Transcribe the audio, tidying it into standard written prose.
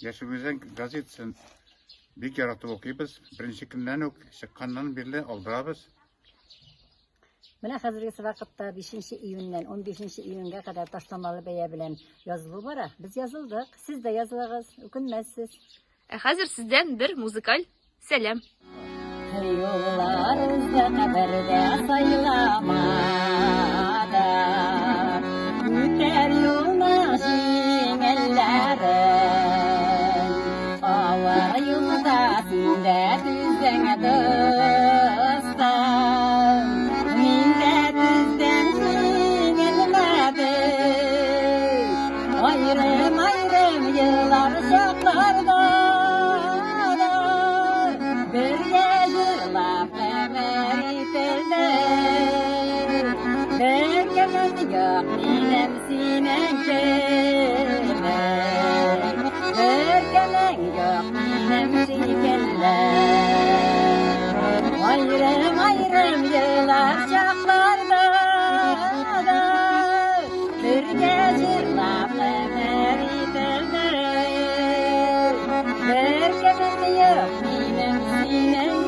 Яшел Үзән газетасын бик яратып укыйбыз. Беренче көннән үк чыкканнан бирле алдырабыз. Менә хәзерге вакытта 5 июньнән 15 июньгә кадәр ташламалы бәя белән язылу бара. Без язылдык. Сез дә язылыгыз, үкенмәссез. Ә хәзер сездән бер музыкаль сәлам. Юллар узды кабердә сайлама да. Үтәр юлның җиңелләрен. Авыр юлда син дә түздең, дустым. Мин дә түздем, җиңелмәдем. Аерым-аерым еллар чакларда да бергә җырлап гомер ителде. Беркемем юк минем синең кебек, беркемең юк минем шикелле. Аерым-аерым еллар чакларда да бергә җырлап гомер ителде. Беркемем юк минем синең.